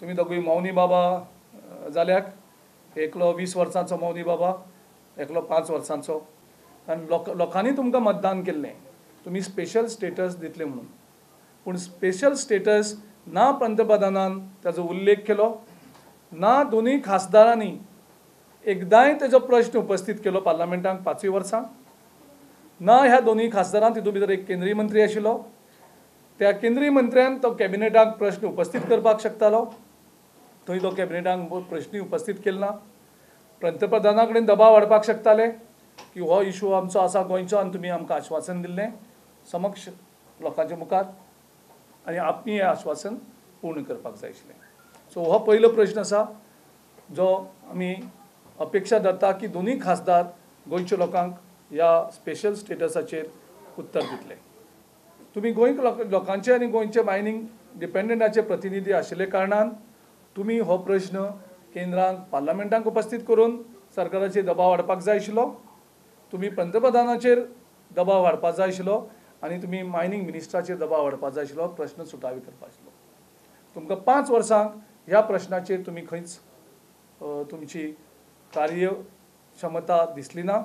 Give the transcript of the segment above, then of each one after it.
तुमी दोगूय मौनी बाबा जाल्याक, एकलो 20 वर्सांचो मौनी बाबा, एकलो 5 वर्सांचो. आनी लोकांनी तुमकां मतदान केल्लें तुमी स्पेशल स्टेटस दितले म्हणून, पूण स्पेशल स्टेटस ना पंतप्रधानान ताजो उल्लेख केलो, ना दोनूय खासदारांनी एकदांय ताजो प्रश्न उपस्थित केलो पार्लमेंटाक 5 वर्सां, ना ह्या दोनूय खासदारान, तितूंत भितर एक केंद्रीय मंत्री आशिल्लो, त्या केंद्रीय मंत्र्यान तो कॅबिनेटाक प्रश्न उपस्थित करपाक शकतालो, थंय तो कॅबिनेटाक प्रश्नूय उपस्थित केलो ना. पंतप्रधाना कडेन दबाव हाडपाक शकताले की हो इशू आमचो आसा गोंयचो आनी तुमी आमकां आश्वासन दिल्लें समक्ष लोकांच्या मुखार आनी आपणी हें आश्वासन पूर्ण करपाक जाय आशिल्लें. सो हो पयलो प्रश्न आसा जो आमी अपेक्षा धरता की दोनूय खासदार गोंयच्या लोकांक ह्या स्पेशल स्टेटसाचेर उत्तर दितले. तुमी गोंय लोकांचे आनी गोंयचे मायनींग डिपेंडंटाचे प्रतिनिधी आशिल्ले कारणान तुमी हो प्रश्न केंद्रांक पार्लमेंटाक उपस्थित करून सरकाराचेर दबाव हाडपाक जाय आशिल्लो, तुमी पंतप्रधानाचेर दबाव हाडपाक जाय आशिल्लो आनी तुमी मायनींग मिनिस्टराचेर दबाव हाडपाक जाय आशिल्लो, प्रश्न सुटावे करपाक आशिल्लो. तुमकां 5 वर्सांक ह्या प्रश्नाचेर तुमी खंयच तुमची कार्यक्षमता दिसली ना,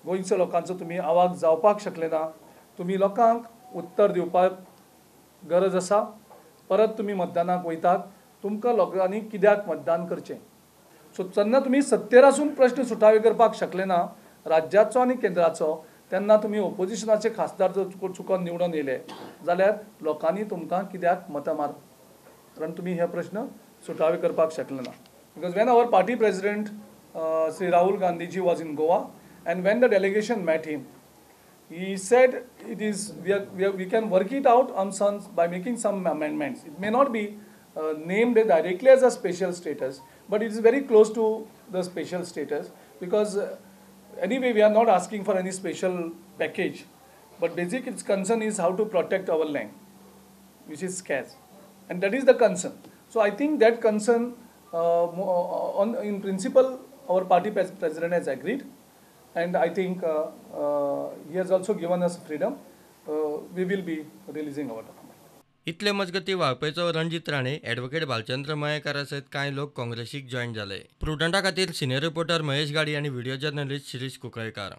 गोंयच्या लोकांचो तुमी आवाज जावपाक शकले ना. तुमी लोकांक उत्तर दिवपाक गरज आसा. परत तुमी मतदानाक वयतात, तुमकां लोकांनी कित्याक मतदान करचें? सो जेन्ना तुमी सत्तेर आसून प्रश्न सुटावे करपाक शकले ना राज्याचो आनी केंद्राचो, तेन्ना तुमी ओपोजिशनाचे खासदार जर चुकोन निवडून येयले जाल्यार लोकांनी तुमकां कित्याक मतां मारप? कारण तुमी हे प्रश्न सुटावे करपाक शकले ना. Because when our party president Shri Rahul Gandhiji was in Goa and when the delegation met him, he said it is we can work it out on some by making some amendments. It may not be named directly as a special status, but it is very close to the special status, because anyway we are not asking for any special package, but basic its concern is how to protect our land, which is scarce, and that is the concern. So I think that concern on in principle our party president has agreed, and I think he has also given us freedom. We will be releasing our document. इतले मजगती वाळपयचो Ranjit Rane, advocate Bhalchandra मयेकारा सयत कांय लोक काँग्रेसीक join जाले. प्रुडंटा खातीर senior reporter Mahesh गाडी आनी video journalist Shirish Kunkolienkar.